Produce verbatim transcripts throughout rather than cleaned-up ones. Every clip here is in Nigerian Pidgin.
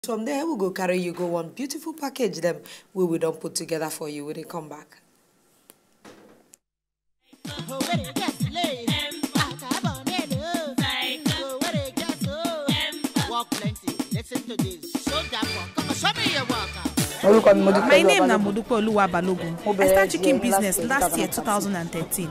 From there, we go carry you go one beautiful package them we we don't put together for you when you come back. My name na Modupe Oluwa Balogun. I start chicken business last year, two thousand and thirteen.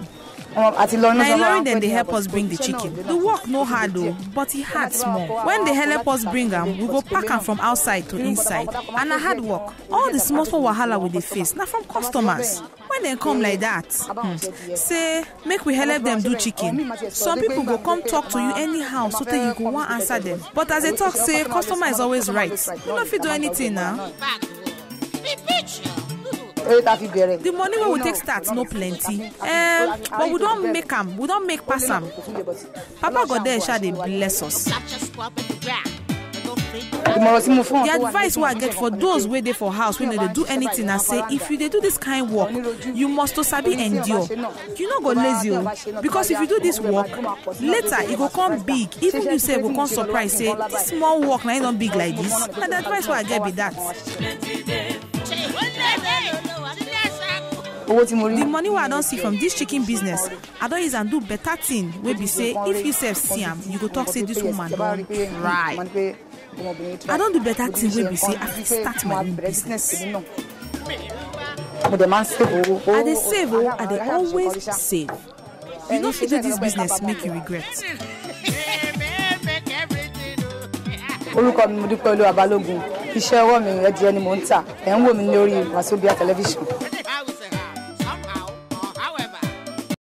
Na Ilorin dem dey help us bring the chicken. The work no hard o, but e hard small. When they help us bring am, we go pack am from outside to inside. And na hard work. All the small small wahala we dey face na from customers. When dem come like that, hmm, say make we help them do chicken. Some people go come talk to you anyhow, so tey you go wan answer them. But as they talk say customer is always right, you no fit do anything na. The money wey we take start no plenty, um, but we don make am, we don make pass am. Papa God dey sha dey bless us. The advice wey I get for those wey dey for house wey no dey do anything na say if you dey do this kind work, you must to sabi endure. You no go lazy o, because if you do this work, later e go come big. Even you sef go come surprise say this small work na e don big like this. Na the advice wey I get be that. The money wey I don see from this chicken business, I don use am do better thing wey be say if you sef see am, you go talk say this woman don try. I don do better thing wey be say I fit start my own business. I dey save o, I dey always save. You no fit do this business make you regret. Orúkọ mi Modúpẹ́ Olúwa Balógun, iṣẹ́ ọwọ́ mi ẹ̀dìyẹ ni mò ń tà, ẹ̀ ń wò mí lórí Wazobia television.